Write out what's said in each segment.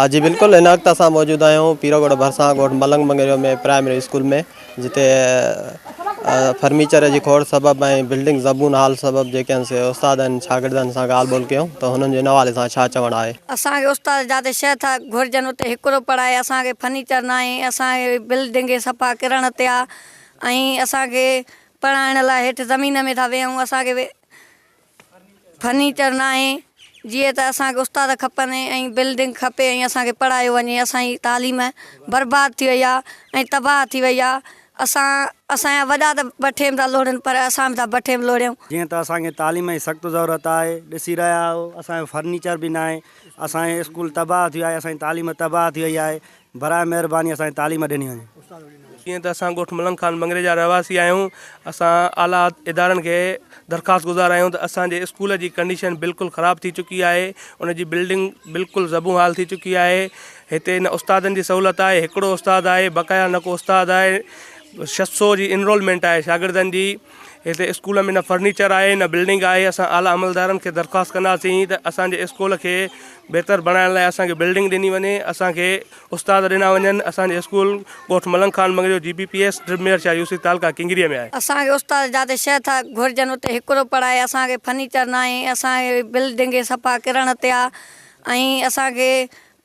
جي بلڪل هن وقت اسان موجود آهيون پيروڳوٺ ڀرسان ڳوٺ ملنگ مڱريو ۾ پرائمري اسڪول ۾ جتي فرنيچر جي کوڙ سبب ۽ بلڊنگ زبون حال سبب جيڪي آهن سي استادن شاگردن سان ڳالهه ٻولهه ڪيون ته هنن جو ان حوالي سان ڇا چوڻ آهي. اسان کي استاد جاتي شيء ٿا گهرجن اتي هڪڙو پڙهائي اسان کي فرنيچر ناهي اسان کي بلڊنگ صفا ڪرڻ تي آ ۽ اسان کي پڙهائڻ لاء هيٺ زمين ۾ ٿا ويهون اسان کي فرنيچر ناهي جيئن ته اسان کي استاد کپن ۽ بلڊنگ کپي ۽ اسان کي پڙهايو وڃي اسان جي تعليم برباد ٿي وئي آهي ۽ تباهه ٿي وئي آهي اسان اسان جا وڏا ته بٺي ۾ ٿا لوڙين پر اسان به ٿا بٺي ۾ لوڙيون. جيئن ته اسان کي تعليم جي سخت ضرورت آهي ڏسي رهيا آهيو اسان جو فرنيچر به ناهي اسان جو اسڪول تباهه ٿي ويو آهي اسان جي تعليم تباهه ٿي وئي آهي براء مهرباني اسان کي تعليم ڏني وڃي. جيئن ته اسان ڳوٺ ملنگ خان مڱري جا رهواسي آهيون اسان اعليٰ ادارن کي درخواست گذار آهيون ته اسان جي اسڪول جي ڪنڊيشن بلڪل خراب ٿي چڪي آهي ان جي بلڊنگ بلڪل زبون حال ٿي چڪي آهي هتي نه استادن جي سهولت آهي هڪڙو استاد آهي بقايا نه ڪو استاد آهي 600 جي انرولمينٽ آهي شاگردن جي هتي اسڪول ۾ نه فرنيچر آهي نه بلڊنگ آهي اسان اعليٰ عملدارن کي درخواست ڪنداسين ته اسان جي اسڪول کي بهتر بڻائڻ لاء اسان کي بلڊنگ ڏني وڃي اسان کي استاد ڏنا وڃن اسان جي اسڪول ڳوٺ ملنگ Khan Mangrio G B P S ڊرب مير شاهه يو سي تعلقه ڪنگريء ۾ آهي. اسان کي استاد جاتي شيء ٿا گهرجن اتي هڪڙو پڙهائي اسان کي فرنيچر ناهي اسان کي بلڊنگ صفا ڪرڻ تي آ ۽ اسان کي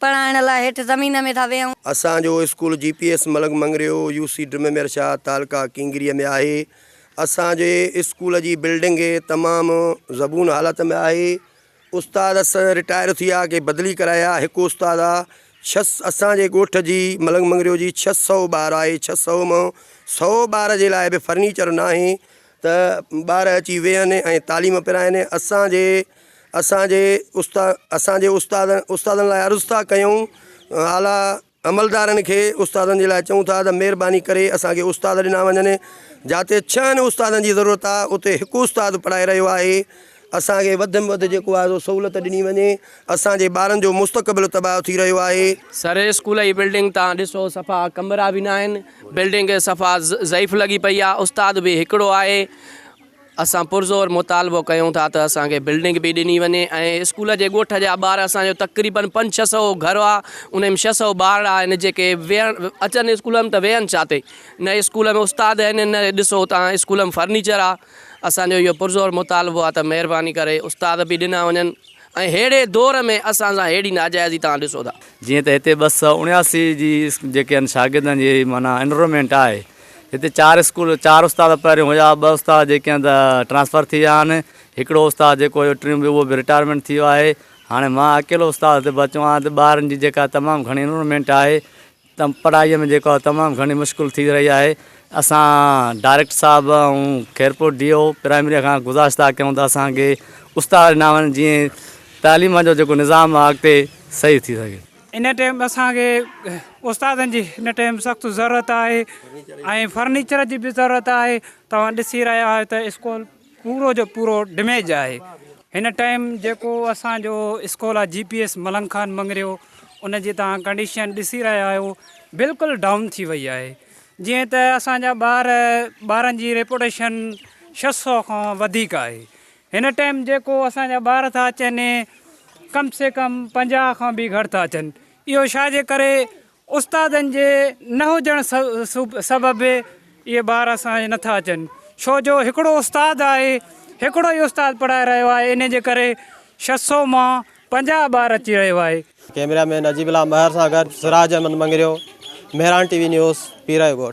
پڙهائڻ لاء هيٺ زمين ۾ ٿا ويهون. اسان جو school G P S Malang Mangrio U C ڊرم مير شاهه تعلقه ڪينگريء ۾ آهي. اسان جي اسڪول جي بلڊنگ تمام زبون حالت ۾ آهي. استاد رٽائر ٿي ويا ڪي بدلي ڪرايا هڪ استاد آ ڇهه اسان جي ڳوٺ جي ملنگ مڱريو جي 600 ٻار آهي 600 مان 100 ٻار جي لاء به فرنيچر ناهي ته ٻار اچي ويهن ۽ تعليم پرائن اسان جي اسان جي استا اسان جي استادن استادن لاء عرض ٿا ڪيون اعليٰ عملدارن کي استادن جي لاء چئون ٿا ته مهرباني ڪري اسان کي استاد ڏنا وڃن جاتي ڇهن استادن جي ضرورت آهي اتي هڪ استاد پڙهائي رهيو آهي اسان کي وڌ ۾ وڌ جيڪو آهي سو سهولت ڏني وڃي اسان جي ٻارن جو مستقبل تباهه ٿي رهيو آهي. سر اسڪول جي بلڊنگ تان ڏسو صفا ڪمرا به ناهن بلڊنگ صفا ضعيف لڳي پئي آ استاد به هڪڙو آهي اسان پرزور مطالبو ڪيون ٿا ته اسان کي بلڊنگ به ڏني وڃي ۽ اسڪول جي ڳوٺ جا ٻار اسان جو تقريبن پنج ڇهه سئو گهر آ ان ۾ ڇهه سئو ٻارڙا آهن جيڪي ويهڻ اچن اسڪول ۾ ته ويهن ڇا تي نه اسڪول ۾ استاد آهن نه ڏسو تان اسڪول ۾ فرنيچر آ اسان جو اهو پرزور مطالبو آ ته مهرباني ڪري استاد به ڏنا وڃن ۽ ههڙي دور ۾ اسان سان ههڙي ناجائزي توهان ڏسو ٿا. جيئن ته هتي 279 جي جيڪي آهن شاگردن جي معنيٰ انرولمينٽ آهي هتي چار اسڪول چار استاد پهريون هيا ٻه استاد جيڪي آهن ته ٽرانسفر ٿي ويا آهن هڪڙو استاد جيڪو هيو ٽيون به اهو به رٽائرمينٽ ٿي ويو آهي هاڻي مان اڪيلو استاد هتي بچو آهيان ته ٻارن جي جيڪا تمام گهڻي انرولمينٽ آهي ته پڙهائي ۾ جيڪو آهي تمام گهڻي مشڪل ٿي رهي آهي اسان ڊائريڪٽر صاحب ۽ خيرپور ڊي او پرائمري کان گذارش ٿا ڪيون ته اسانکي استاد ڏنا وڃن جيئن تعليم جو جيڪو نظام آهي اڳتي صحيح ٿي سگهي. ان ٽيم اسان کي استادن جي هن ٽيم سخت ضرورت آهي ۽ فرنيچر جي به ضرورت آهي توهان ڏسي رهيا آهيو ته اسڪول پورو جو پورو ڊميج آهي هن ٽيم جيڪو اسان جو اسڪول آهي جي پي ايس ملنگ خان مڱريو ان جي توهان ڪنڊيشن ڏسي رهيا آهيو بلڪل ڊائون ٿي وئي آهي جيئن ته اسان جا ٻار ٻارن جي ريپوٽيشن 600 کان وڌيڪ آهي هن ٽائيم جيڪو اسان جا ٻار ٿا اچن ڪم سي ڪم 50 کان به گهٽ ٿا اچن اهو ڇا جي ڪري استادن جي نه هجڻ سبب اهي ٻار اسان جا نٿا اچن ڇو جو هڪڙو استاد آهي هڪڙو ئي استاد پڙهائي رهيو آهي ان جي ڪري 600 مان 50 ٻار اچي رهيو آهي. ڪئميرا مين نجيب الله مهر سان گڏ Siraj Ahmed Mangrio, Mehran T V news, Pirayo Goth.